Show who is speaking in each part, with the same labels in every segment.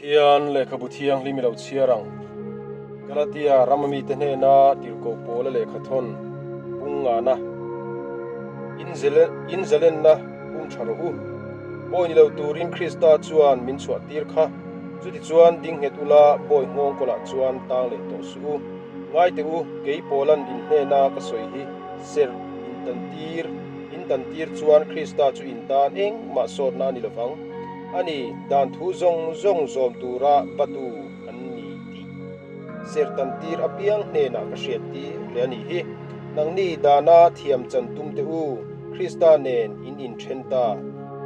Speaker 1: Pathian lehkhabu thianghlim i lo chhiar ang. Galatia rama mite hnena tirhkoh pawla lehkha thawn pung ngana in zalenna hum tha rawh u. Bawi ni lo turin Krista chuan min chhuah tir kha. Chutichuan ding nghet ula bawi nghawng kawlah chuan tang leh tawh suh u. Ngai teh u, kei Paulan in hnena ka sawi hi serh in tan tir, in tan tir chuan Krista chu in tan engmah sawtna a ni lovang. A ni, dan thu zawng zawng zawm tura batu an ni tih serh tan tir apiang hnenah ka hriat tir leh a nih hi. Nangni dana thiam chan tum teh u, Krista nen in inthen ta,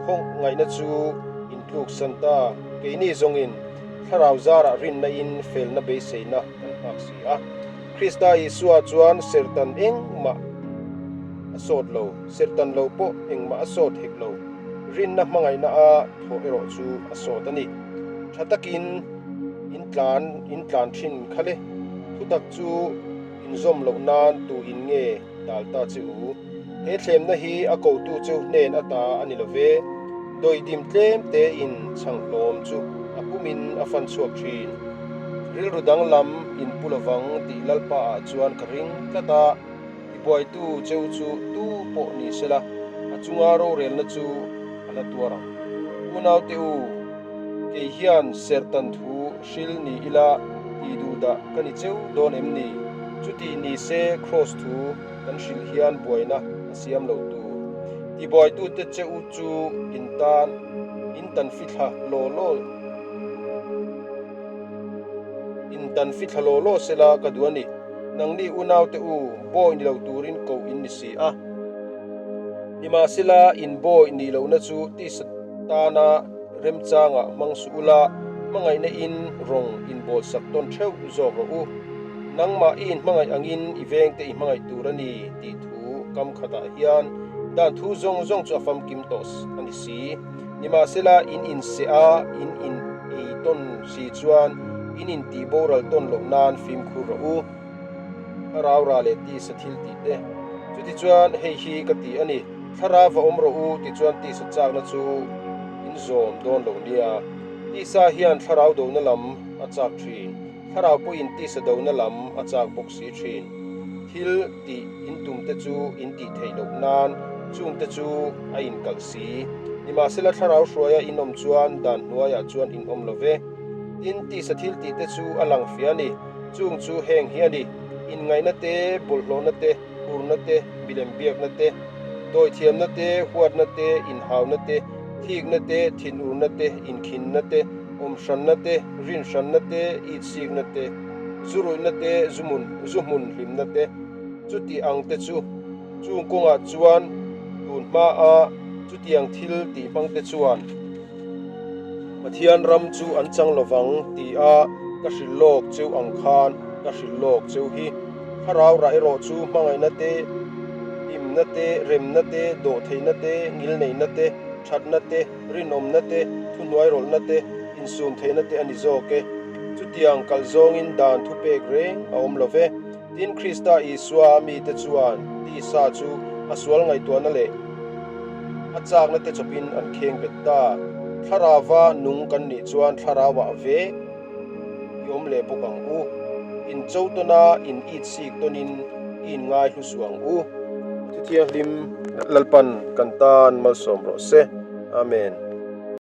Speaker 1: khawng ngaihna chu in tluksan ta, keini zawngin thlarau zarah rinna in felna beiseina kan nghak si a. Krista Isua chuan serhtan engmah a sawt lo, serhtan lo pawh engmah a sawt hek lo. Rinna hmangaihna a thawh erawh chu a sawt a ni. Tha takin in tlan in tlan thin kha le. Thutak chu inzawm loh nan tu in nge dal ta che u? He thlemna hi a kotu chu hnen ata a ni lo ve. Dawidim tlem te in chhang hlawm chu a pumin a fan chhuak thin. Rilru danglam in pu lovang tih Lalpa ah chuan ka ring tlat a, i buaitu cheu chu tu pawh ni sela a chunga rorelna chu a la tuar ang. Unaute u, kei hian serhtan thu hril ni ila tih duh dah ka ni cheu dawn em ni? Chuti ni se Kraws thu kan hrilh hian buaina a siam lo tur. Tibuaitute che u chu in tan in tan fithla law law in tan fithla law law sela ka duh a ni. Nangni unaute u bawi ni lo turin koh in ni si a. Nimahsela in bawi nih lohna chu tisa tana remchangah hmang suh ula, hmangaihna in rawng in bawlsak tawn theuh zawk rawh u. Nangmah i inhmangaih angin i vengte i hmangaih tur a ni tih thu kam khatah hian dan thu zawng zawng chu a famkim tawh a ni si. Nimahsela in inseh a, in in ei tawn si chuan in intih boral tawn loh nan fimkhur rawh u. Thlarau ra leh tisa thil tih te. Chutichuan hei hi ka ti a ni, Thlarau va awm rawh u tichuan tisa chakna chu in zawm dawn lo nia. Tisa hian thlarau dona lam a chak thin. Thlarau pawhin tisa dona lam a chak bawk si thin. Thil tih in tum te chu in tih theih loh nan chung te chu a inkalh si. Nimahsela thlarau hruaia in awm chuan dan hnuaiah chuan in awm lo ve. Tin, tisa thil tih te chu a lang fia a ni. Chung chu heng hi a ni, inngaihna te, bawlhhlawhna te, hurna te, milem biakna te, dawithiamna te, huatna te, inhauna te, thikna te, thinurna te, inkhinna te, awmhranna te, rinhranna te, itsikna te, zuruihna te, zuhmun zuhmun hlimna te, chuti ang te chu. Chung kawngah chuan tun hmaa chutiang thil tih hmang te chuan Pathian ram chu an chang lovang tia ka hrilh lawk cheu ang khan ka hrilh lawk cheu hi. Thlarau rah erawh chu hmangaihna te, hlimna te, remna te, dawhtheihna te, ngilneihna te, thatna te, rinawmna te, thuhnuairawlhna te, insumtheihna te a ni zawk e. Chutiang kal zawngin dan thupek reng a awm lo ve. Tin, Krista Isua mite chuan tisa chu a sual ngaihtuahna leh a chakna te chawpin an kheng bet ta. Thlarauva nung kan nih chuan thlarauah vek i awm leh bawk ang u. In cho tawn a, in it sik tawnin i in ngai hlu suh ang u. Thuthianghlim Lalpan kan tan malsawm rawh se. Amen.